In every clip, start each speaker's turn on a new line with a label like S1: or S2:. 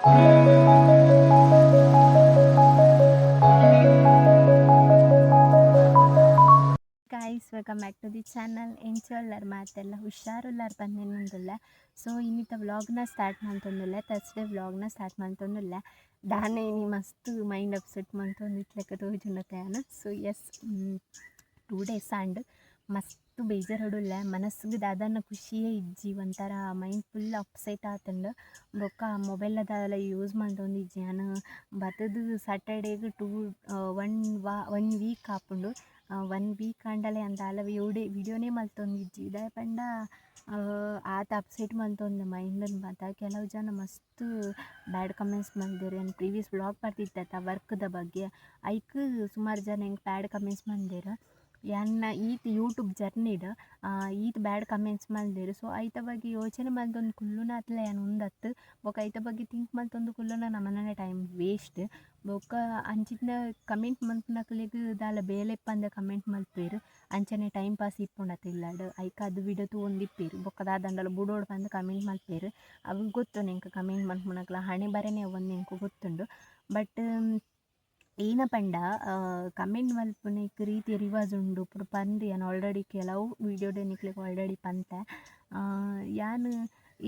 S1: Guys, welcome back to the channel. ಎಂಚ ಉಲ್ಲರ್ ಮಾತೆಲ್ಲ? ಹುಷಾರುಲ್ಲಾರ್ ಪಂದ್ ಸೊ ಇನ್ನಿತ ವ್ಲಾಗ್ನ ಸ್ಟಾರ್ಟ್ ಮಂತೊಂದುಲ್ಲೆ. ತರ್ಸ್ಡೇ ವ್ಲಾಗ್ನ ಸ್ಟಾರ್ಟ್ ಮಂತೊಂದುಲ್ಲೆ. ದಾನೆ ಇನಿ ಮಸ್ತ್ ಮೈಂಡ್ ಅಪ್ಸೆಟ್ ಮಂತೊಂದು ಇತ್ಲೆಕ ತೋಜುಂಡತೆ ಯಾನ್. ಸೊ ಎಸ್, 2 ಡೇಸ್ ಆಂಡ್, ಮಸ್ತ್ ಬೇಜಾರುಡುಲ್ಲೆ. ಮನಸ್ಸಿಗೆ ದಾದನ ಖುಷಿಯೇ ಇಜ್ಜಿ. ಒಂಥರ ಮೈಂಡ್ ಫುಲ್ ಅಪ್ಸೆಟ್ ಆತುಂಡು. ಬೊಕ್ಕ ಮೊಬೈಲ್ ದಾಲ ಯೂಸ್ ಮಂತೊಂದಿಜ್ಜಿ ಯಾನ್. ಬತ್ತುದು ಸ್ಯಾಟರ್ಡೇಗ್ ಟೂ ಒನ್ ವಾ ಒನ್ ವೀಕ್ ಆಪುಂಡು. ಒನ್ ವೀಕ್ ಆಂಡಲ ಯಾನ್ ದಾಲ ವಿಡಿಯೋನೇ ಮಲ್ತೊಂದಿಜ್ಜಿ. ದಾಯೆ ಪಂಡ ಆತ್ ಅಪ್ಸೆಟ್ ಮಂತೊಂದೆ ಮೈಂಡನ್ ಮಾತ. ಕೆಲವು ಜನ ಮಸ್ತ್ ಬ್ಯಾಡ್ ಕಮೆಂಟ್ಸ್ ಮಲ್ದೆರ್. ಯಾನ್ ಪ್ರೀವಿಯಸ್ ವ್ಲಾಗ್ ಪಾಡ್ದಿತ್ತೆ ವರ್ಕ್ದ ಬಗ್ಗೆ, ಐಕ್ ಸುಮಾರು ಜನ ಎಂಕ್ ಬ್ಯಾಡ್ ಕಮೆಂಟ್ಸ್ ಮಲ್ದೆರ್. ಯಾನ್ನ ಈತ್ ಯೂಟ್ಯೂಬ್ ಜರ್ನಿಡ್ ಈತ್ ಬ್ಯಾಡ್ ಕಮೆಂಟ್ಸ್ ಮಲ್ದೆರ್. ಸೊ ಐತ ಬಗ್ಗೆ ಯೋಚನೆ ಮಲ್ತೊಂದು ಕುಲ್ಲುನಾತ್ಲ ಯಾನ್ ಉಂದತ್ತ್. ಬೊಕ ಐತ ಬಗ್ಗೆ ಥಿಂಕ್ ಮಲ್ತೊಂದು ಕುಲ್ಲುನ ನಮನನೆ ಟೈಮ್ ವೇಸ್ಟ್. ಬೊಕ್ಕ ಅಂಚಿತ್ತಿನ ಕಮೆಂಟ್ ಮಲ್ಪುನಕ್ಲೆಗ್ ದಾಲ ಬೇಲೆ ಇಪ್ಪಂದೆ ಕಮೆಂಟ್ ಮಲ್ಪುವೆರ್. ಅಂಚನೆ ಟೈಮ್ ಪಾಸ್ ಇಪ್ಪುಂಡತ ಇಲ್ಲಡ್, ಐಕ್ ಅದು ವಿಡಿಯೋ ತೂವೊಂದಿಪ್ಪೆರ್. ಬೊಕ್ಕ ದಾದಂಡಲ ಬುಡೋಡು ಪಂದ್ ಕಮೆಂಟ್ ಮಲ್ಪುವೆರ್. ಅವು ಗೊತ್ತುಂಡು ಎಂಕ್, ಕಮೆಂಟ್ ಮಲ್ಪುನಕ್ಲ ಹಣೆ ಬರೆನೆ ಅವೊಂದು ಎಂಕ್ ಗೊತ್ತುಂಡು. ಬಟ್ ಏನ ಪಂಡ, ಕಮೆಂಟ್ ಮಲ್ಪುನೈಕ್ ರೀತಿ ರಿವಾಜ್ ಉಂಡು ಪೂರ ಪಂದ್ ಯಾನ್ ಆಲ್ರೆಡಿ ಕೆಲವು ವೀಡಿಯೋಡ್ ನಿಕ್ಲೆಗ್ ಆಲ್ರೆಡಿ ಪಂತೆ. ಯಾನ್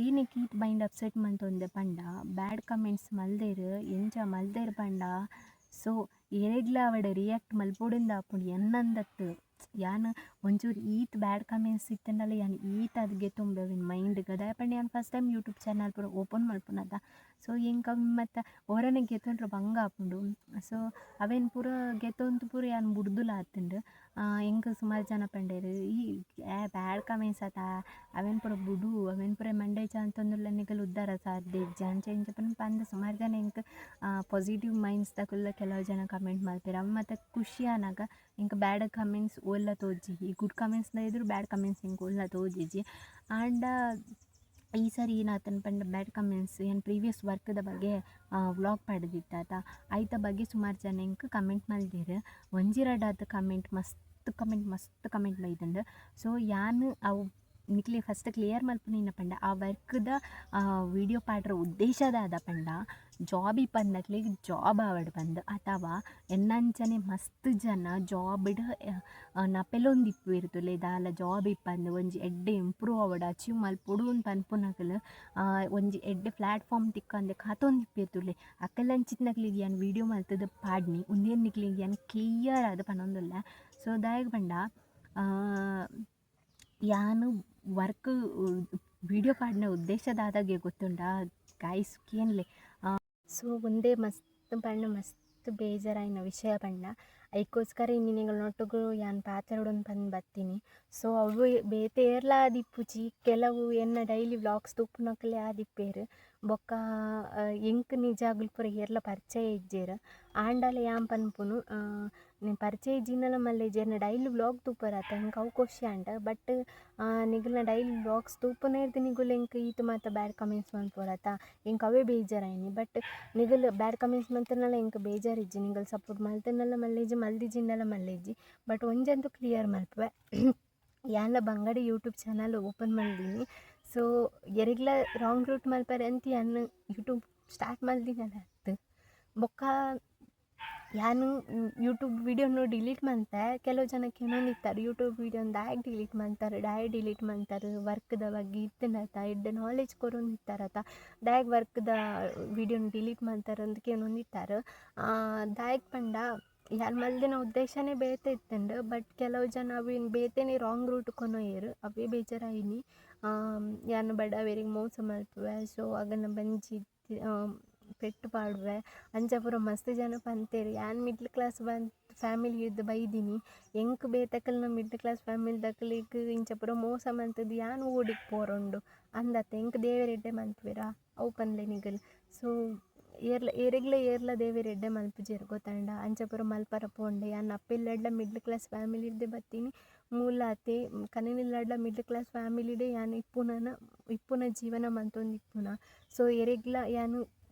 S1: ಏನಕ್ಕೆ ಈತ್ ಮೈಂಡ್ ಅಪ್ಸೆಟ್ ಮಂತೊಂದೆ ಪಂಡ, ಬ್ಯಾಡ್ ಕಮೆಂಟ್ಸ್ ಮಲ್ದೆರ್, ಎಂಚ ಮಲ್ದೆರ್ ಪಂಡ, ಸೊ ಏರೆಗ್ಲ ಆವಡ್ ರಿಯಾಕ್ಟ್ ಮಲ್ಪೊಡುಂದು ಆಪುಂಡು. ಎನ್ನಂದತ್ತ್, ಯಾನ್ ಒಂಚೂರು ಈತ್ ಬ್ಯಾಡ್ ಕಮೆಂಟ್ಸ್ ಇತ್ತ್ಂಡಲ ಯಾನ್ ಈತ್ ಅದು ಗೆತೊಂಬೆ ಅವೆನ್ ಮೈಂಡ್ಗ್. ದಾಯೆ ಪಂಡ ಯಾನ್ ಫಸ್ಟ್ ಟೈಮ್ ಯೂಟ್ಯೂಬ್ ಚಾನಲ್ ಪೂರ ಓಪನ್ ಮಲ್ಪುನತ. ಸೊ ಎಂಕ್ ಅವು ಮಾತ ಒರನೆ ಗೆತೊಂಡ್ರೆ ಬಂಗ ಆಪುಂಡು. ಸೊ ಅವೆನ್ ಪೂರ ಗೆತೊಂದು ಪೂರ ಯಾನ್ ಬುಡ್ದುಲ ಆತುಂಡು. ಎಂಕ್ ಸುಮಾರು ಜನ ಪಂಡೆರ್, ಈ ಬ್ಯಾಡ್ ಕಮೆಂಟ್ಸ್ ಅತ, ಅವೆನ್ ಪೂರ ಬುಡು, ಅವೆನ್ ಪೂರ ಮಂಡೆ ಅಂತೊಂದುಲ್ಲ, ನಿಕುಲು ಉದ್ದಾರ ಸಾಧ್ಯ ಇಜ್ಜಿ, ಅಂಚ ಇಂಚ ಪಂದ್ ಪಂದ್ ಸುಮಾರು ಜನ ಎಂಕ್ ಪಾಸಿಟಿವ್ ಮೈಂಡ್ಸ್ ದಕುಲ್ಲ ಕೆಲವು ಜನ ಕಮೆಂಟ್ ಮಲ್ಪೆರ್. ಅವು ಮಾತ ಖುಷಿ ಆನಗ ಎಂಕ್ ಬ್ಯಾಡ್ ಕಮೆಂಟ್ಸ್ ಓಲ್ಲ ತೋಜಿ. ಈ ಗುಡ್ ಕಮೆಂಟ್ಸ್ದ ಎದುರು ಬ್ಯಾಡ್ ಕಮೆಂಟ್ಸ್ ಎಂಕ್ ಓಲ್ಲ ತೋಜಿಜಿ. ಆಂಡ ಈ ಸರಿ ಏನಾತಂದ್ ಪಂಡ, ಬ್ಯಾಡ್ ಕಮೆಂಟ್ಸ್ ಯಾನ್ ಪ್ರೀವಿಯಸ್ ವರ್ಕ್ದ ಬಗ್ಗೆ ವ್ಲಾಗ್ ಪಾಡ್ದಿತ್ತ, ಐತ ಬಗ್ಗೆ ಸುಮಾರು ಜನ ಎಂಕ್ ಕಮೆಂಟ್ ಮಲ್ದೆರ್. ಒಂಜಿ ರಡ್ಡ್ ಅತ್ತ್ ಕಮೆಂಟ್, ಮಸ್ತ್ ಕಮೆಂಟ್, ಮಸ್ತ್ ಕಮೆಂಟ್ ಬೈದ್ಂಡ್. ಸೊ ಯಾನ್ ಅವು ನಿಕ್ಲೆ ಫಸ್ಟ್ ಕ್ಲಿಯರ್ ಮಲ್ಪುನ ಪಂಡ, ಆ ವರ್ಕ್ದ ವೀಡಿಯೋ ಪಾಡ್ರ ಉದ್ದೇಶ ದಾದ ಪಂಡ, ಜಾಬ್ ಇಪ್ಪಂದಕ್ಲೆಗ್ ಜಾಬ್ ಆವಡ್ ಪಂದ್, ಅಥವಾ ಎನ್ನಂಚನೆ ಮಸ್ತ್ ಜನ ಜಾಬ್ಡ್ ನಪೆಲೊಂದಿಪ್ಪುವೆರ್ ತೂಲೆ, ದಾಲ ಜಾಬ್ ಇಪ್ಪಂದ್, ಒಂಜಿ ಎಡ್ಡೆ ಇಂಪ್ರೂವ್ ಆವಡ್, ಅಚೀವ್ ಮಲ್ಪೊಡು ಅಂದ್ ಪನ್ಪುನಕುಲು, ಒಂಜಿ ಎಡ್ಡೆ ಪ್ಲಾಟ್ಫಾರ್ಮ್ ತಿಕ್ಕಂದೆ ಕಾತೊಂದಿಪ್ಪೆರ್ ತೂಲೆ, ಅಕಲಂಚಿತ್ತಿನಕ್ಲೆಗ್ ಯಾನ್ ವೀಡಿಯೋ ಮಲ್ತ್‌ದ್ ಪಾಡ್ನಿ. ಉಂದೆನ್ ನಿಕ್ಲೆಗ್ ಯಾನ್ ಕ್ಲಿಯರ್ ಆದ್ ಪನೊಂದುಲ್ಲೆ. ಸೊ ದಾಯೆಗ್ ಪಂಡ, ಯಾನ್ ವರ್ಕ್ ವೀಡಿಯೋ ಪಾಡ್ನ ಉದ್ದೇಶ ದಾದಾಗೆ ಗೊತ್ತುಂಡಾ ಗಾಯ್ಸ್? ಕೇನ್ಲೆ. ಸೊ ಉಂದೇ ಮಸ್ತ್ ಪಂಡ ಮಸ್ತ್ ಬೇಜಾರಾಯಿನ ವಿಷಯ ಪಂಡ, ಐಕೋಸ್ಕರ ಇನಿ ನಿಕಲ್ನೊಟ್ಟುಗು ಯಾನ್ ಪಾತೆರೊಡುಂದು ಪಂದ್ ಬತ್ತೀನಿ. ಸೊ ಅವು ಬೇತೆ ಏರ್ಲ ಆದಿಪ್ಪುಜಿ, ಕೆಲವು ಎನ್ನ ಡೈಲಿ ವ್ಲಾಗ್ಸ್ ತೂಪುನಕುಲೇ ಆದಿಪ್ಪೆರ್. ಬೊಕ್ಕ ಎಂಕ್ ನಿಜಾಗ್ಲು ಪೂರ ಏರ್ಲ ಪರಿಚಯ ಇಜ್ಜೆರ್. ಆಂಡಲ ಯಾನ್ ಪನ್ಪುನು, ಪರಿಚಯ ಇಜ್ಜಿಂಡಲ ಮಲ್ಲೆಜ್ಜಿ, ಎನ್ನ ಡೈಲಿ ವ್ಲಾಗ್ ತೂಪರತ, ಎಂಕ್ ಅವು ಖುಷಿ ಆಂಡ್. ಬಟ್ ನಿಕಲ್ನ ಡೈಲಿ ವ್ಲಾಗ್ಸ್ ತೂಪುನೆರ್ದ್ ನಿಕುಲು ಎಂಕ್ ಈತ್ ಮಾತ ಬ್ಯಾಡ್ ಕಮೆಂಟ್ಸ್ ಮನ್ಪುವರತ, ಎಂಕ್ ಅವೇ ಬೇಜಾರಾಯಿನಿ. ಬಟ್ ನಿಕುಲು ಬ್ಯಾಡ್ ಕಮೆಂಟ್ಸ್ ಮಲ್ತ್ಂಡಲ ಎಂಕ್ ಬೇಜಾರ್ ಇಜ್ಜಿ, ನಿಕುಲು ಸಪೋರ್ಟ್ ಮಲ್ತ್ಂಡಲ ಮಲ್ಲೆಜ್ಜಿ, ಮಲ್ದಿಜಿಂಡಲ ಮಲ್ಲೆಜ್ಜಿ. ಬಟ್ ಒಂಜಂತೂ ಕ್ಲಿಯರ್ ಮಲ್ಪುವೆ, ಯಾನ್ಲ ಬಂಗಡೆ ಯೂಟ್ಯೂಬ್ ಚಾನಲ್ ಓಪನ್ ಮಲ್ದಿನಿ. ಸೊ ಎರೆಗ್ಲ ರಾಂಗ್ ರೂಟ್ ಮಲ್ಪರೆ ಅಂತ ಯಾನ್ ಯೂಟ್ಯೂಬ್ ಸ್ಟಾರ್ಟ್ ಮಲ್ದಿನಲ ಅತ್ತ್. ಬೊಕ್ಕ ಯಾನ್ ಯೂಟ್ಯೂಬ್ ವೀಡಿಯೋನು ಡಿಲೀಟ್ ಮಂತೆ. ಕೆಲವು ಜನ ಕೇನೊಂದಿತ್ತಾರೆ, ಯೂಟ್ಯೂಬ್ ವೀಡಿಯೋನ್ ದಾಯೆಗ್ ಡಿಲೀಟ್ ಮಂತರ್, ದಾಯೆ ಡಿಲೀಟ್ ಮಂತರ್, ವರ್ಕ್ದ ಬಗ್ಗೆ ಇತ್ತ್ಂಡತ, ಎಡ್ಡೆ ನಾಲೆಜ್ ಕೊರೊಂದಿತ್ತಾರತ, ದಾಯೆಗ್ ವರ್ಕ್ದ ವೀಡಿಯೋನ್ ಡಿಲೀಟ್ ಮಂತರ್ ಅಂದ್ ಕೇನೊಂದಿತ್ತಾರೆ. ದಾಯೆಗ್ ಪಂಡ, ಯಾನ್ ಮಲ್ದಿನ ಉದ್ದೇಶನೇ ಬೇತೆ ಇತ್ತ್ಂಡ್. ಬಟ್ ಕೆಲವು ಜನ ಅವೆನ್ ಬೇತೆನೇ ರಾಂಗ್ ರೂಟ್ ಕೊನೊಯೆರ್. ಅವೇ ಬೇಜಾರಾಯಿನಿ. ಯಾನ್ ಬಡವೆರೆಗ್ ಮೋಸ ಮಲ್ಪುವೆ, ಸೊ ಅಗಲ್ನ ಬಂಜಿ ಪೆಟ್ಟ್ ಪಾಡುವೆ, ಅಂಚ ಪೂರ ಮಸ್ತ್ ಜನ ಪಂತೆರ್. ಯಾನ್ ಮಿಡ್ಲ್ ಕ್ಲಾಸ್ ಬಂದ್ ಫ್ಯಾಮಿಲಿರ್ದ್ ಬೈದಿನಿ. ಎಂಕ್ ಬೇತೆಕಲ್ನ ಮಿಡ್ಲ್ ಕ್ಲಾಸ್ ಫ್ಯಾಮಿಲಿದಕ್ಲೆಗ್ ಇಂಚ ಪೂರ ಮೋಸ ಮಲ್ತ್‌ದ್ ಯಾನ್ ಓಡಿಗ್ ಪೋರೊಂಡು ಅಂದತ್ತೆ? ಎಂಕ್ ದೇವೆರ್ ಎಡ್ಡೆ ಮನ್ಪುವೆರಾ? ಅವು ಪನ್ಲೆ ನಿಕುಲು. ಸೊ ಏರ್ಲ ಏರೆಗ್ಲ ಏರ್ಲ ದೇವೆರ್ ಎಡ್ಡೆ ಮಲ್ಪುಜೆರ್, ಗೊತ್ತಂಡ? ಅಂಚ ಪೂರ ಮಲ್ಪರ ಪೋಂಡ. ಯಾನ್ ಅಪ್ಪೆಲ್ಲಡ್ಲ ಮಿಡ್ಲ್ ಕ್ಲಾಸ್ ಫ್ಯಾಮಿಲಿರ್ದೆ ಬತ್ತೀನಿ. ಮೂಲಾತೆ ಕನನಿಲ್ಲಡ್ಲ ಮಿಡ್ಲ್ ಕ್ಲಾಸ್ ಫ್ಯಾಮಿಲಿಡೇ ಯಾನ್ ಇಪ್ಪುನನ ಇಪ್ಪುನ ಜೀವನ ಮಂತೊಂದಿಪ್ಪುನ. ಸೊ ಎರೆಗ್ಲ ಯಾನ್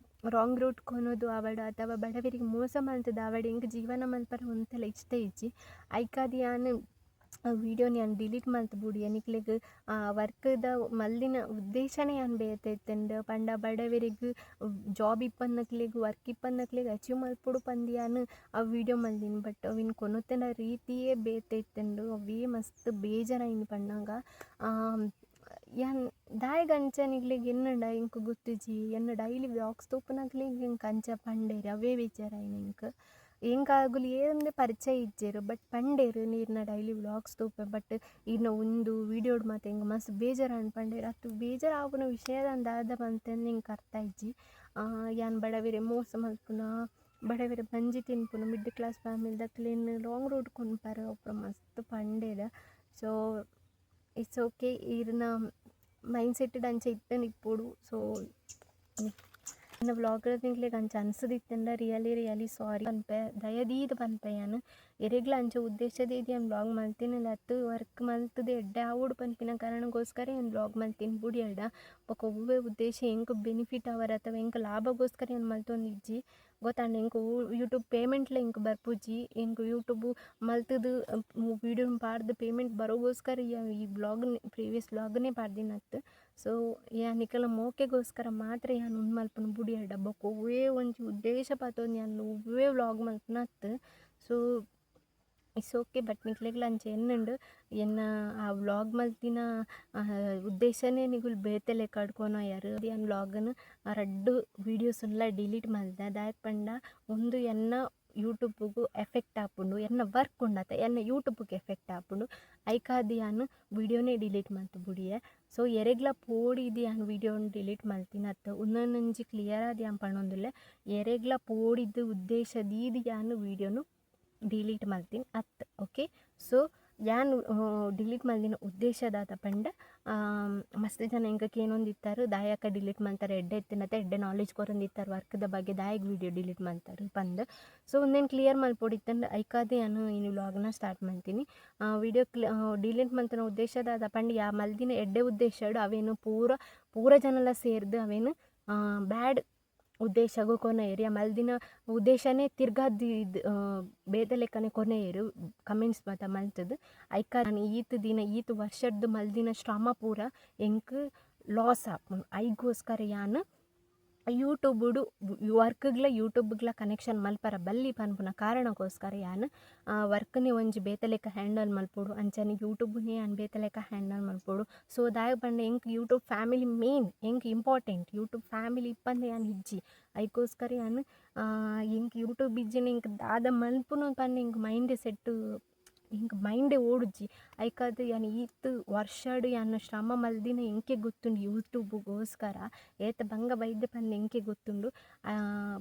S1: ರಾಂಗ್ ರೂಟ್ ಕೊನೊದು ಆವಡ್ ಅಥವಾ ಬಡವೆರಿಗೆ ಮೋಸ ಮಲ್ತ್‌ದ್ ಆವಡ್ ಎಂಕ್ ಜೀವನ ಮಲ್ಪರೆ ಒಂತೆಲ ಇಷ್ಟ ಇಜ್ಜಿ. ಐಕಾದ್ ಯಾನ್ ವೀಡಿಯೋನ್ ಯಾನ್ ಡಿಲೀಟ್ ಮಲ್ತ್ ಬುಡಿಯೆ. ನಿಕ್ಲೆಗ್ ವರ್ಕ್ದ ಮಲ್ದಿನ ಉದ್ದೇಶನೇ ಯಾನ್ ಬೇತೆ ಇತ್ತ್ಂಡ್ ಪಂಡ ಬಡವೆರೆಗ್ ಜಾಬ್ ಇಪ್ಪಂದಕ್ಲೆಗ್ ವರ್ಕ್ ಇಪ್ಪಂದಕ್ಲೆಗ್ ಅಚೀವ್ ಮಲ್ಪೊಡು ಪಂದ್ ಯಾನ್ ಆ ವೀಡಿಯೋ ಮಲ್ದಿನಿ. ಬಟ್ ಅವೆನ್ ಕೊನೊತಿನ ರೀತಿಯೇ ಬೇತೆ ಇತ್ತ್ಂಡ್. ಅವೇ ಮಸ್ತ್ ಬೇಜಾರಾಯಿನಿ ಪನ್ನಗ. ಯಾನ್ ದಾಯೆಗ್ ಅಂಚ ನಿಕ್ಲೆಗ್ ಎನ್ನುಂಡ ಎಂಕ್ ಗೊತ್ತಿಜ್ಜಿ. ಎನ್ನ ಡೈಲಿ ವ್ಲಾಗ್ಸ್ ತೂಪುನಕ್ಲೆಗ್ ಎಂಕ್ ಅಂಚ ಪಂಡೆರ್ ಅವೇ ಬೇಜಾರಾಯಿನಿ ಎಂಕ್. ಎಂಕ್ ಅಗುಲು ಏರಂದ್ ಪರಿಚಯ ಇಜ್ಜೆರ್ ಬಟ್ ಪಂಡೆರ್ ಈರ್ನ ಡೈಲಿ ವ್ಲಾಗ್ಸ್ ತೂಪೆ ಬಟ್ ಈರ್ನ ಉಂದು ವೀಡಿಯೋಡ್ ಮಾತ ಎಂಕ್ ಮಸ್ತ್ ಬೇಜಾರಾಂಡ್ ಪಂಡೆರ್. ಅತ್ ಬೇಜಾರ್ ಆಪುನ ವಿಷಯ ದಾದ ಪಂತಂದ್ ಎಂಕ್ ಅರ್ಥ ಆಯಿಜಿ. ಯಾನ್ ಬಡವೆರೆ ಮೋಸ ಮಲ್ಪುನ, ಬಡವೆರೆ ಬಂಜಿ ತಿನ್ಪುನ, ಮಿಡ್ಲ್ ಕ್ಲಾಸ್ ಫ್ಯಾಮಿಲಿದಕ್ಲೆನ್ ಲಾಂಗ್ ರೂಟ್ ಕೊನ್ಪರೆ ಅವು ಮಸ್ತ್ ಪಂಡೆರ್. ಸೊ it's okay, ಈರ್ನ ಮೈಂಡ್ ಸೆಟ್ ಅಂಚ ಇತ್ತಂಡ ಇಪ್ಪೊಡು. ಸೊ ಎನ್ನ ವ್ಲಾಗ್ ನಿಕ್ಲೆಗ್ ಅಂಚ ಅನ್ಸದಿತ್ತಂಡ ರಿಯಲಿ ರಿಯಲಿ ಸಾರಿ ಪನ್ಪೆ, ದಯದೀದ್ ಪನ್ಪೆ. ಯಾನ್ ಎರೆಗ್ಲ ಅಂಚ ಉದ್ದೇಶ ದೀದ್ ಯಾನ್ ವ್ಲಾಗ್ ಮಲ್ತಿನಲ ಅತ್ತ್. ವರ್ಕ್ ಮಲ್ತ್ದ್ ಎಡ್ಡೆ ಆವೊಡು ಪನ್ಪಿನ ಕಾರಣಗೋಸ್ಕರ ಯಾನ್ ವ್ಲಾಗ್ ಮಲ್ತಿನಿ ಬುಡಿಯಡ. ಬೊಕ ಒವ್ವೆ ಉದ್ದೇಶ ಎಂಕ್ ಬೆನಿಫಿಟ್ ಆವರೆ ಅಥವಾ ಎಂಕ್ ಲಾಭಗೋಸ್ಕರ ಯಾನ್ ಮಲ್ತೊಂದಿಜ್ಜಿ ಗೊತ್ತಾಂಡ. ಎಂಕ್ ಯೂಟ್ಯೂಬ್ ಪೇಮೆಂಟ್ಲ ಎಂಕ್ ಬರ್ಪುಜಿ. ಎಂಕ್ ಯೂಟ್ಯೂಬ್ ಮಲ್ತ್ದ್ ವೀಡಿಯೋ ಪಾಡ್ದ್ ಪೇಮೆಂಟ್ ಬರೋಗೋಸ್ಕರ ಈ ವ್ಲಾಗ್, ಪ್ರೀವಿಯಸ್ ವ್ಲಾಗ್ನೇ ಪಾಡ್ದಿನತ್ತ್. ಸೊ ಯಾನ್ ನಿಕಲ್ನ ಮೋಕೆಗೋಸ್ಕರ ಮಾತ್ರ ಯಾನ್ ಉಂದು ಮಲ್ಪುನ ಬುಡಿಯಡ. ಬೊಕ ಒವ್ವೇ ಒಂಜಿ ಉದ್ದೇಶ ಪತೊಂದು ಯಾನ್ ಒವ್ವೇ ವ್ಲಾಗ್ ಮಲ್ಪುನತ್ತ್. ಸೊ it's okay, but ನಿಕ್ಲೆಗ್ಲ ಅಂಚ ಎನ್ನುಂಡು ಎನ್ನ ಆ ವ್ಲಾಗ್ ಮಲ್ತಿನ ಉದ್ದೇಶನೇ ನಿಗುಲು ಬೇತೆ ಲೆಕ್ಕಡ್ ಕೊನೊಯರ್. ಯಾನ್ ವ್ಲಾಗ್ನ್ ರಡ್ಡ್ ವೀಡಿಯೋಸ್ನ್ಲ ಡಿಲೀಟ್ ಮಲ್ದೆ. ದಾಯೆ ಪಂಡ ಉಂದು ಎನ್ನ ಯೂಟ್ಯೂಬ್ಗು ಎಫೆಕ್ಟ್ ಆಪುಂಡು, ಎನ್ನ ವರ್ಕ್ ಉಂಡತ ಎನ್ನ ಯೂಟ್ಯೂಬ್ಗೆ ಎಫೆಕ್ಟ್ ಆಪುಂಡು. ಐಕಾದ್ ಯಾನ್ ವೀಡಿಯೋನೇ ಡಿಲೀಟ್ ಮಲ್ತ್ ಬುಡಿಯೆ. ಸೊ ಎರೆಗ್ಲ ಪೋಡಿದ್ ಯಾನ್ ವೀಡಿಯೋನ್ ಡಿಲೀಟ್ ಮಲ್ತಿನತ್ತ್. ಉಂದೊಂಜಿ ಕ್ಲಿಯರ್ ಆದ್ ಯಾನ್ ಪನೊಂದುಲ್ಲೆ, ಎರೆಗ್ಲ ಪೋಡಿದ್ ಉದ್ದೇಶ ದೀದ್ ಯಾನ್ ವೀಡಿಯೋನು ಡಿಲೀಟ್ ಮಲ್ತಿನಿ ಅತ್ತ್. ಓಕೆ, ಸೊ ಯಾನ್ ಡಿಲೀಟ್ ಮಲ್ದಿನ ಉದ್ದೇಶ ದಾದ ಪಂಡ, ಮಸ್ತ್ ಜನ ಎಂಕ್ ಕೇನೊಂದಿತ್ತೆರ್ ದಾಯಕ ಡಿಲೀಟ್ ಮಲ್ತಾರೆ, ಎಡ್ಡೆ ಇತ್ತಿನತೆ, ಎಡ್ಡೆ ನಾಲೆಜ್ ಕೊರೊಂದಿತ್ತೆರ್ ವರ್ಕ್ದ ಬಗ್ಗೆ, ದಾಯೆಗ್ ವೀಡಿಯೋ ಡಿಲೀಟ್ ಮಲ್ತಾರೆ ಪಂದ್. ಸೊ ಉಂದೆನ್ ಕ್ಲಿಯರ್ ಮಲ್ಪೊಡಿತ್ತಂಡ ಐಕಾದ್ ಯಾನ್ ಇನಿ ವ್ಲಾಗ್ನ ಸ್ಟಾರ್ಟ್ ಮಲ್ತಿನಿ. ವೀಡಿಯೋ ಡಿಲೀಟ್ ಮಲ್ತಿನ ಉದ್ದೇಶ ದಾದ ಪಂಡ, ಯಾ ಮಲ್ದಿನ ಎಡ್ಡೆ ಉದ್ದೇಶಡ್ ಅವೇನು ಪೂರ ಪೂರ ಜನಲ ಸೇರ್ದ್ ಅವೇನು ಬ್ಯಾಡ್ ಉದ್ದೇಶಗ್ ಕೊನೊಯೆರ್. ಯಾ ಮಲ್ದಿನ ಉದ್ದೇಶನೇ ತಿರ್ಗಾದ್ ಬೇತೆ ಲೆಕ್ಕನೆ ಕೊನೊಯೆರ್ ಕಮೆಂಟ್ಸ್ ಮಾತ ಮಲ್ತ್ದ್. ಐಕ ಈತ್ ದಿನ ಈತ್ ವರ್ಷಡ್ದ್ ಮಲ್ದಿನ ಶ್ರಮ ಪೂರ ಎಂಕ್ ಲಾಸ್ ಆಪುಂಡು. ಐಗೋಸ್ಕರ ಯಾನ್ ಯೂಟ್ಯೂಬುಡು ವರ್ಕ್ಗ್ಲ ಯೂಟ್ಯೂಬ್ಗ್ಲ ಕನೆಕ್ಷನ್ ಮಲ್ಪರ ಬಲ್ಲಿ ಪನ್ಪುನ ಕಾರಣಕ್ಕೋಸ್ಕರ ಯಾನ್ ವರ್ಕ್ನೆ ಒಂಜಿ ಬೇತೆ ಲೆಕ್ಕ ಹ್ಯಾಂಡಲ್ ಮಲ್ಪೊಡು, ಅಂಚನೆ ಯೂಟ್ಯೂಬ್ನೇ ಯಾನ್ ಬೇತೆ ಲೆಕ್ಕ ಹ್ಯಾಂಡಲ್ ಮಲ್ಪೊಡು. ಸೊ ದಾಯೆ ಪಂಡ ಎಂಕ್ ಯೂಟ್ಯೂಬ್ ಫ್ಯಾಮಿಲಿ ಮೇನ್, ಎಂಕ್ ಇಂಪಾರ್ಟೆಂಟ್. ಯೂಟ್ಯೂಬ್ ಫ್ಯಾಮಿಲಿ ಇಪ್ಪಂದೆ ಯಾನ್ ಇಜ್ಜಿ. ಐಕೋಸ್ಕರ ಯಾನ್ ಎಂಕ್ ಯೂಟ್ಯೂಬ್ ಇಜ್ಜಿಂಡ ಎಂಕ್ ದಾದ ಮಲ್ಪುನು ಪಂಡ ಎಂಕ್ ಮೈಂಡ್ ಸೆಟ್, ಎಂಕ್ ಮೈಂಡೇ ಓಡುಜಿ. ಐಕಾದ್ ಯಾನ್ ಈತ್ ವರ್ಷಡ್ ಯಾನ್ ಶ್ರಮ ಮಲ್ದಿನ ಎಂಕೆ ಗೊತ್ತುಂಡು. ಯೂಟ್ಯೂಬ್ಗೋಸ್ಕರ ಏತ್ ಬಂಗ ಬೈದೆ ಪಂದ್ ಎಂಕೆ ಗೊತ್ತುಂಡು.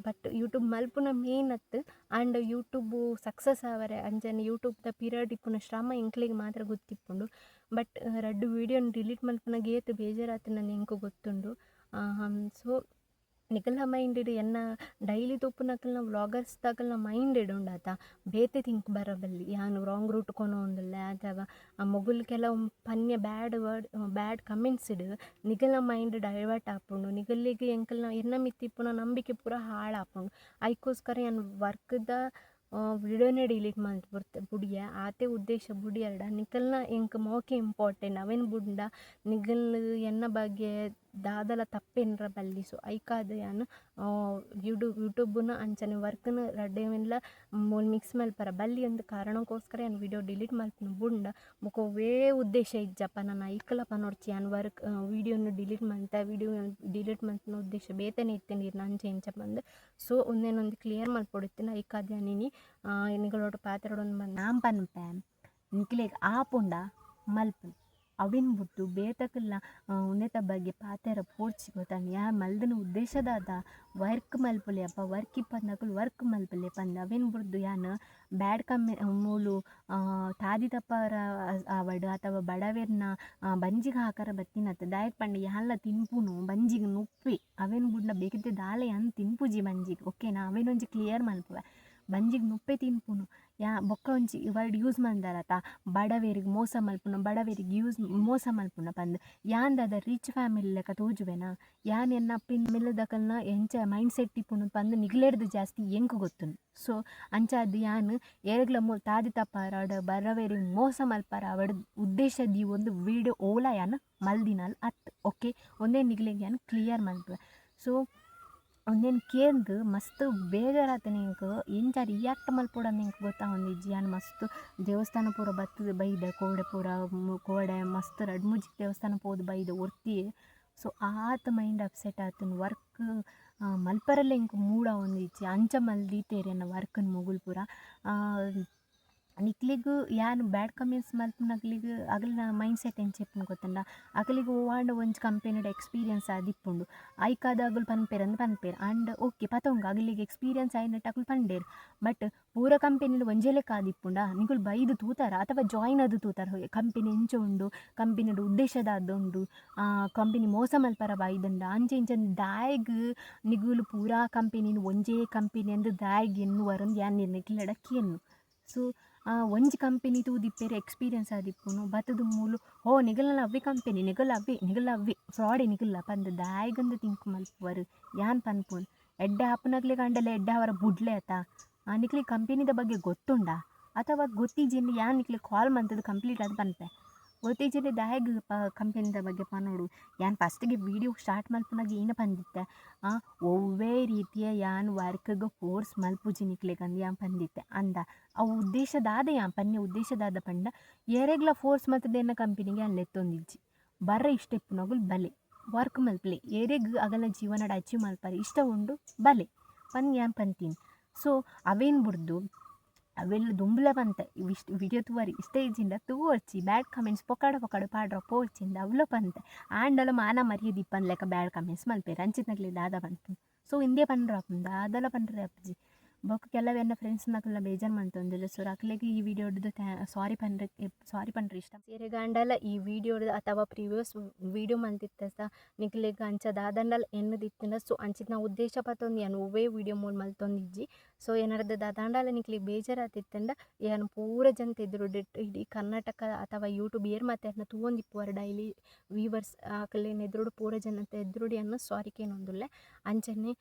S1: ಬಟ್ ಯೂಟ್ಯೂಬ್ ಮಲ್ಪುನ ಮೇನ್ ಅತ್ತ್, ಆಂಡ ಯೂಟ್ಯೂಬ್ ಸಕ್ಸಸ್ ಆವರೆ ಅಂಚನೆ ಯೂಟ್ಯೂಬ್ದ ಪಿರಿಯಡ್ ಇಪ್ಪುನ ಶ್ರಮ ಎಂಕ್ಲೆಗ್ ಮಾತ್ರ ಗೊತ್ತಿಪ್ಪುಂಡು. ಬಟ್ ರಡ್ಡ್ ವೀಡಿಯೋನ್ ಡಿಲೀಟ್ ಮಲ್ಪುನಗ ಏತ್ ಬೇಜಾರಾತುಂಡು ಎಂಕ್ ಗೊತ್ತುಂಡು. ಸೊ ನಿಕಲ್ನ ಮೈಂಡ್ ಎನ್ನ ಡೈಲಿ ತೂಪುನಕಲ್ನ ವ್ಲಾಗರ್ಸ್ ದಕಲ್ನ ಮೈಂಡ್ ಉಂಡತ ಬೇತೆ ಥಿಂಕ್ ಬರಬಲ್ಲಿ, ಯಾನ್ ರಾಂಗ್ ರೂಟ್ ಕೊನೊವೊಂದುಲ್ಲೆ ಅಥವಾ ಮೊಗುಲು ಕೆಲವು ಪನ್ಯ ಬ್ಯಾಡ್ ವರ್ಡ್ ಬ್ಯಾಡ್ ಕಮೆಂಟ್ಸ್ ನಿಕಲ್ನ ಮೈಂಡ್ ಡೈವರ್ಟ್ ಆಪುಂಡು. ನಿಗಲಿಗ್ ಎಂಕಲ್ನ ಎನ್ನ ಮಿತ್ತ್ ಇಪ್ಪುನ ನಂಬಿಕೆ ಪೂರ ಹಾಳಾಪುಂಡು. ಐಕೋಸ್ಕರ ಯಾನ್ ವರ್ಕ್ದ ವಿಡಿಯೋನೇ ಡಿಲೀಟ್ ಮಲ್ತ್ ಬುಡಿಯೆ. ಆತೆ ಉದ್ದೇಶ ಬುಡಿಯೆರ್ಡ ನಿಕಲ್ನ ಎಂಕ್ ಮೋಕೆ ಇಂಪಾರ್ಟೆಂಟ್. ಅವೆನ್ ಬುಡ್ಂಡ ನಿಗಲ್ ಎನ್ನ ಬಗ್ಗೆ ದಾದಲ ತಪ್ಪೆನ್ರ ಬಲ್ಲಿ. ಸೊ ಐಕಾದ್ ಯಾನ್ ಯೂಟ್ಯೂಬ್ನ ಅಂಚನೆ ವರ್ಕ್ನ ರಡ್ಡೆನ್ಲ ಮೂಲು ಮಿಕ್ಸ್ ಮಲ್ಪರ ಬಲ್ಲಿ ಅಂದ್ ಕಾರಣಕ್ಕೋಸ್ಕರ ಯಾನ್ ವಿಡಿಯೋ ಡಿಲೀಟ್ ಮಲ್ಪುನ ಬುಡ್ಂಡ ಬೊಕ ಒವ್ವೇ ಉದ್ದೇಶ ಇಜ್ಜಪ್ಪ. ನನ ಐಕ್ಲ ಪನೊಡ್ಚಿ ಯಾನ್ ವರ್ಕ್ ವಿಡಿಯೋನು ಡಿಲೀಟ್ ಮಲ್ತೆ, ವಿಡಿಯೋ ಡಿಲೀಟ್ ಮಲ್ಪುನ ಉದ್ದೇಶ ಬೇತೆನೆ ಇತ್ತ್ಂಡ್ ಇರ್ನ ಅಂಚ ಇಂಚ ಪಂದ್. ಸೊ ಉಂದೆನ್ ಒಂಜಿ ಕ್ಲಿಯರ್ ಮಲ್ಪೊಡಿತ್ತ್ಂಡ ಐಕಾದ್ ಯಾನ್ ಇನಿ ನಿಕಲೊಟ್ಟು ಪಾತೆರೊಡೊಂದು ಬಂದೆ. ಯಾನ್ ಪನ್ಪೆ ನಿಕ್ಲೆಗ್ ಆಪುಂಡ ಮಲ್ಪುಲೆ, ಅವೆನ್ ಬುಡ್ದು ಬೇತಕಲ್ನ ಉಂದೆತ ಬಗ್ಗೆ ಪಾತೆರ ಪೋಡ್ಚಿ ಗೊತ್ತಾಂಡ. ಯಾನ್ ಮಲ್ದಿನ ಉದ್ದೇಶ ದಾದ, ವರ್ಕ್ ಮಲ್ಪುಲೆ ಅಪ್ಪ, ವರ್ಕ್ ಇಪ್ಪಂದಕುಲು ವರ್ಕ್ ಮಲ್ಪುಲೆ ಪಂದ್. ಅವೆನ್ ಬುಡ್ದು ಯಾನ್ ಬ್ಯಾಡ್ ಕಮ್ಮೆ ಮೂಲು ತಾದಿ ತಪ್ಪಾರ ಆವಡ್ ಅಥವಾ ಬಡವೆರ್ನ ಬಂಜಿಗ್ ಹಾಕರ ಬತ್ತಿನತ್ತ್. ದಾಯೆಗ್ ಪಂಡ ಯಾನ್ಲ ತಿನ್ಪುನು ಬಂಜಿಗ್ ನುಪ್ಪೆ, ಅವೆನ್ ಬುಡ್ಂಡ ಬೇತೆ ದಾಲ ಯಾನ್ ತಿನ್ಪುಜಿ ಬಂಜಿಗ್. ಓಕೆನಾ, ಅವೆನ್ ಒಂಜಿ ಕ್ಲಿಯರ್ ಮಲ್ಪುವೆ. ಬಂಜಿಗ್ ನುಪ್ಪೆ ತಿನ್ಪುನು. ಯಾ ಬೊಕ್ಕ ಒಂಜಿ ವರ್ಡ್ ಯೂಸ್ ಮಲ್ದರತ, ಬಡವೆರ್ಗ್ ಮೋಸ ಮಲ್ಪುನ, ಬಡವೆರ್ಗ್ ಯೂಸ್ ಮೋಸ ಮಲ್ಪುನ ಪಂದ್. ಯಾನ್ ದಾದ ರಿಚ್ ಫ್ಯಾಮಿಲಿ ಲೆಕ ತೋಜುವೆನಾ? ಯಾನ್ ಎನ್ನ ಅಪ್ಪೆನ ಮಿಲ್ಲದಕಲ್ನ ಎಂಚ ಮೈಂಡ್ ಸೆಟ್ ಇಪ್ಪುಂಡು ಪಂದ್ ನಿಕ್ಲೆಡ್ದ್ ಜಾಸ್ತಿ ಎಂಕ್ ಗೊತ್ತುಂಡು. ಸೊ ಅಂಚಾದ್ ಯಾನ್ ಏರೆಗ್ಲ ಮೂಲು ತಾದಿ ತಪ್ಪಾವಡ್, ಬಡವೆರೆಗ್ ಮೋಸ ಮಲ್ಪರ ಆವಡ್ ಉದ್ದೇಶ ದೀವೊಂದು ವೀಡಿಯೋ ಓಲ ಯಾನ್ ಮಲ್ದಿನಾಲ್ ಅತ್ತ್. ಓಕೆ, ಉಂದೆನ್ ನಿಕ್ಲೆಗ್ ಯಾನ್ ಕ್ಲಿಯರ್ ಮಲ್ಪುವೆ. ಸೊ ಉಂದೆನ್ ಕೇಂದ್ ಮಸ್ತ್ ಬೇಜಾರಾತ್ಂಡ್ ಎಂಕ್. ಎಂಚ ರಿಯಾಕ್ಟ್ ಮಲ್ಪೊಡಂದ್ ಎಂಕ್ ಗೊತ್ತಾವೊಂದಿಜ್ಜಿ. ಯಾನ್ ಮಸ್ತ್ ದೇವಸ್ಥಾನ ಪೂರ ಬತ್ತ್ದ್ ಬೈದೆ, ಕೋಡೆ ಪೂರ ಕೋಡೆ ಮಸ್ತ್ ರಡ್ಡ್ ಮೂಜಿ ದೇವಸ್ಥಾನ ಪೋದು ಬೈದೆ ಒರ್ತಿಯೇ. ಸೊ ಆತ್ ಮೈಂಡ್ ಅಪ್ಸೆಟ್ ಆತ್ಂಡ್. ವರ್ಕ್ ಮಲ್ಪರೆಲ ಎಂಕ್ ಮೂಡ್ ಆವೊಂದಿಜ್ಜಿ. ಅಂಚ ಮಲ್ದೀತೆರ್ ಎನ್ನ ವರ್ಕ್ನ್ ಮೊಗುಲು ಪೂರ. ನಿಕ್ಲೆಗ್ ಯಾನ್ ಬ್ಯಾಡ್ ಕಮೆಂಟ್ಸ್ ಮಲ್ಪುನಕ್ಲೆಗ್ ಅಗಲ್ನ ಮೈಂಡ್ ಸೆಟ್ ಎಂಚ ಇಪ್ಪುಂಡು ಗೊತ್ತುಂಡ? ಅಕಲೆಗ್ ಒವ್ವಾಂಡ ಒಂಜಿ ಕಂಪೆನಿಡ್ ಎಕ್ಸ್ಪೀರಿಯನ್ಸ್ ಆದಿಪ್ಪುಂಡು, ಐಕಾದ್ ಅಗುಲು ಪನ್ಪೆರಂದ್ ಪನ್ಪೆರ್. ಆಂಡ್ ಓಕೆ ಪತೊಂಗ, ಅಗಲೆಗ್ ಎಕ್ಸ್ಪೀರಿಯನ್ಸ್ ಆಯಿನೆಟ್ ಅಕುಲು ಪಂಡೆರ್. ಬಟ್ ಪೂರ ಕಂಪೆನಿಲು ಒಂಜೇ ಲೆಕ್ಕ ಆದಿಪ್ಪುಂಡ? ನಿಕುಲು ಬೈದ್ ತೂತಾರ ಅಥವಾ ಜಾಯಿನ್ ಆದ್ ತೂತಾರ? ಕಂಪೆನಿ ಎಂಚ ಉಂಡು, ಕಂಪೆನಿಡ್ ಉದ್ದೇಶ ದಾದ ಉಂಡು, ಕಂಪೆನಿ ಮೋಸ ಮಲ್ಪರ ಬೈದ್ಂಡ, ಅಂಚ ಇಂಚ ದಾಯೆಗ್ ನಿಗುಲು ಪೂರಾ ಕಂಪೆನಿನ್ ಒಂಜೇ ಕಂಪೆನಿ ಅಂದ್ ದಾಯೆಗ್ ಎನ್ನುವರಂದ್ ಯಾನ್ ನಿಕ್ಲೆಡ ಕೇನ್ನು. ಸೊ ಒಂಜಿ ಕಂಪೆನಿ ತೂದಿಪ್ಪೆರ್, ಎಕ್ಸ್ಪೀರಿಯನ್ಸ್ ಆದಿಪ್ಪುನು. ಬತ್ತುದು ಮೂಲು ಓ ನಿಗಲ್ನ ಅವ್ವೆ ಕಂಪೆನಿ, ನಿಗಲ್ ಅವ್ವೆ, ನಿಗಲ್ ಅವ್ವೆ ಫ್ರಾಡೆ ನಿಗಲ್ಲ ಪಂದ್ ದಾಯೆಗಂದ್ ತಿಂಕ್ ಮಲ್ಪುವರ್? ಯಾನ್ ಪನ್ಪುನು ಎಡ್ಡೆ ಆಪುನಕ್ಲೆಗ್ ಆಂಡಲ ಎಡ್ಡೆ ಆವರ ಬುಡ್ಲೆ ಅತ. ನಿಕ್ಲೆಗ್ ಕಂಪೆನಿದ ಬಗ್ಗೆ ಗೊತ್ತುಂಡಾ ಅಥವಾ ಗೊತ್ತಿಜಿಂಡ ಯಾನ್ ನಿಕ್ಲೆಗ್ ಕಾಲ್ ಮಲ್ತುದು ಕಂಪ್ಲೀಟ್ ಆದ್ ಪನ್ಪೆ. ಗೊತ್ತಿಜಿಂಡ ದಾಯೆಗ್ ಕಂಪೆನಿದ ಬಗ್ಗೆ ಪನೊಡು? ಯಾನ್ ಫಸ್ಟ್ಗೆ ವೀಡಿಯೋ ಸ್ಟಾರ್ಟ್ ಮಲ್ಪುನಗ ಏನ ಪಂದಿತ್ತೆ? ಒವ್ವೇ ರೀತಿಯ ಯಾನ್ ವರ್ಕ್ಗ್ ಫೋರ್ಸ್ ಮಲ್ಪುಜಿ ನಿಕ್ಲೆಗಂದ್ ಯಾನ್ ಪಂದಿತ್ತೆ ಅಂದ. ಅವು ಉದ್ದೇಶ ದಾದ, ಯಾನ್ ಪನ್ನಿ ಉದ್ದೇಶ ದಾದ ಪಂಡ, ಏರೆಗ್ಲ ಫೋರ್ಸ್ ಮಲ್ತುದು ಎನ್ನ ಕಂಪೆನಿಗ್ ಯಾನ್ ಲೆತ್ತೊಂದಿಜ್ಜಿ. ಬರ್ರ ಇಷ್ಟ ಇಪ್ಪುನಗುಲು ಬಲೆ, ವರ್ಕ್ ಮಲ್ಪಲೆ, ಏರೆಗ್ ಅಗಲ್ನ ಜೀವನಡ್ ಅಚೀವ್ ಮಲ್ಪರೆ ಇಷ್ಟ ಉಂಡು ಬಲೆ ಪಂದ್ ಯಾನ್ ಪಂತೀನಿ. ಸೊ ಅವೇನ್ ಬುಡ್ದು ಅವೆಲ್ಲ ದುಂಬುಲ ಪಂತೆ, ಇಷ್ಟು ವಿಡಿಯೋ ತೂವರೆ ಇಷ್ಟ ಇಜ್ಜಿಂಡ ತೂವೊರ್ಚಿ, ಬ್ಯಾಡ್ ಕಮೆಂಟ್ಸ್ ಪೊಕ್ಕಡೆ ಪೊಕ್ಕಡೆ ಪಾಡ್ರ ಪೋವೊರ್ಚಿಂದ ಅವ್ಲ ಪಂತೆ. ಆಂಡಲ ಮಾನ ಮರ್ಯಾದೆ ಇಪ್ಪಂದ್ ಲೆಕ್ಕ ಬ್ಯಾಡ್ ಕಮೆಂಟ್ಸ್ ಮಲ್ಪೆರ್. ಅಂಚಿತ್ನಕ್ಲೆಗ್ ದಾದ ಪನ್ಪುನು? ಸೊ ಇಂದೇ ಪಂಡ್ರ ಆಪುಂಡು, ದಾದಲ ಪಂಡ್ರೆ ಆಪುಜಿ. ಬೊಕ್ಕ ಕೆಲವು ಎನ್ನ ಫ್ರೆಂಡ್ಸ್ನಕಲ್ನ ಬೇಜಾರು ಮಲ್ತೊಂದುಲ್ಲೆ. ಸೊ ಅಕ್ಲೆಗ್ ಈ ವಿಡಿಯೋಡ್ದು ಸಾರಿ ಪನ್ರೆ, ಸಾರಿ ಪನ್ರೆ ಇಷ್ಟ. ಏರೆಗಾಂಡಲ ಈ ವಿಡಿಯೋಡ್ ಅಥವಾ ಪ್ರೀವಿಯಸ್ ವಿಡಿಯೋ ಮಲ್ತಿತ್ತೆ ಸಹ ನಿಕ್ಲೆಗ್ ಅಂಚ ದಾದಂಡಲ ಎನ್ನುದಿತ್ತುಂಡ, ಸೊ ಅಂಚಿನ ಉದ್ದೇಶ ಪತ್ತೊಂದು ಯಾನ್ ಒವ್ವೇ ವಿಡಿಯೋ ಮೂಲು ಮಲ್ತೊಂದಿಜ್ಜಿ. ಸೊ ಏನಾರ್ದ ದಾದಾಂಡಲ ನಿಕ್ಲೆಗ್ ಬೇಜಾರಾತಿತ್ತುಂಡ ಯಾನ್ ಪೂರ ಜನತೆ ಎದುರುಡು ಇಡೀ ಕರ್ನಾಟಕ ಅಥವಾ ಯೂಟ್ಯೂಬ್ ಏರ್ ಮಾತೆರ್ನ ತೂವೊಂದಿಪ್ಪುವರ್ ಡೈಲಿ ವೀವರ್ಸ್ ಅಕಲೆನ ಎದುರುಡು, ಪೂರ ಜನತೆ ಎದುರುಡು ಯಾನ್ ಸಾರಿ ಕೇನೊಂದುಲ್ಲೆ. ಅಂಚನೆ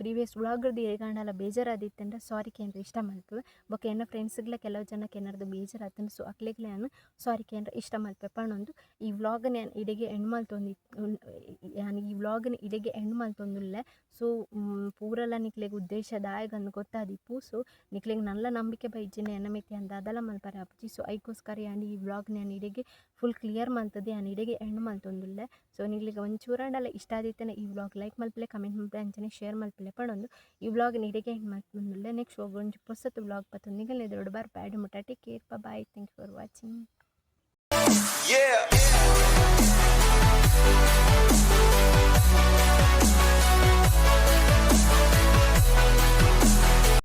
S1: ಪ್ರೀವಿಯಸ್ ವ್ಲಾಗ್‌ರ್ದ್ ಏರೆಗಾಂಡಲ ಬೇಜಾರಾದಿತ್ತುಂಡ ಸಾರಿ ಕೇನ್ರೆ ಇಷ್ಟ ಮಲ್ಪುವೆ. ಬೊಕ್ಕ ಎನ್ನ ಫ್ರೆಂಡ್ಸ್ಗ್ಲ ಕೆಲವು ಜನಕ್ಕೆ ಏನಾರ್ದ ಬೇಜಾರಾತುಂಡ, ಸೊ ಅಕ್ಲೆಗ್ಲ ಯಾನ್ ಸಾರಿ ಕೇನ್ರೆ ಇಷ್ಟ ಮಲ್ಪೆ ಪನೊಂದು ಈ ವ್ಲಾಗ್‌ನ್ ಯಾನ್ ಇಡೆಗೆ ಎಂಡ್ ಮಲ್ತೊಂದು, ಯಾನ್ ಈ ವ್ಲಾಗ್‌ನ್ ಇಡೆಗೆ ಎಂಡ್ ಮಲ್ತೊಂದುಲ್ಲೆ. ಸೊ ಪೂರಲ ನಿಕ್ಲೆಗ್ ಉದ್ದೇಶ ದಾಯೆಗಂದ್ ಗೊತ್ತಾದಿಪ್ಪು. ಸೊ ನಿಕ್ಲೆಗ್ ನಲ್ಲ ನಂಬಿಕೆ ಬೈಜಿಂಡ ಎನ್ನ ಮಿತ್ತ್ ಯಾನ್ ದಾದಲ ಮಲ್ಪರೆ ಆಪುಜಿ. ಸೊ ಐಕೋಸ್ಕರ ಯಾನ್ ಈ ವ್ಲಾಗ್‌ನ್ ಯಾನ್ ಇಡೆಗೆ ಫುಲ್ ಕ್ಲಿಯರ್ ಮಲ್ತುದು ಯಾನ್ ಇಡೆಗೆ ಎಂಡ್ ಮಲ್ತೊಂದುಲ್ಲೆ. ಸೊ ನಿಕ್ಲೆಗ್ ಒಂಚೂರಾಂಡಲ ಇಷ್ಟ ಆದಿತ್ತಂಡ ಈ ವ್ಲಾಗ್ ಲೈಕ್ ಮಲ್ಪಲೆ, ಕಮೆಂಟ್ ಮಲ್ಪಲೆ, ಅಂಚನೆ ಶೇರ್ ಮಲ್ಪಲೆ ಪನೊಂದು ಈ ವ್ಲಾಗ್‌ನ್ ಇಡೆಗೆ ಎಂಡ್ ಮಲ್ತೊಂದುಲ್ಲೆ. ನೆಕ್ಸ್ಟ್ ಒಂಜಿ ಪೊಸತ್ ವ್ಲಾಗ್ ಪತ್ತೊಂದು ನಿಗಲ್ನ ಎದುರುಡು ಬರ್ಪೆ. ಅಡೆ ಮುಟ್ಟ take care, bye, thank you for watching.
S2: Yeah.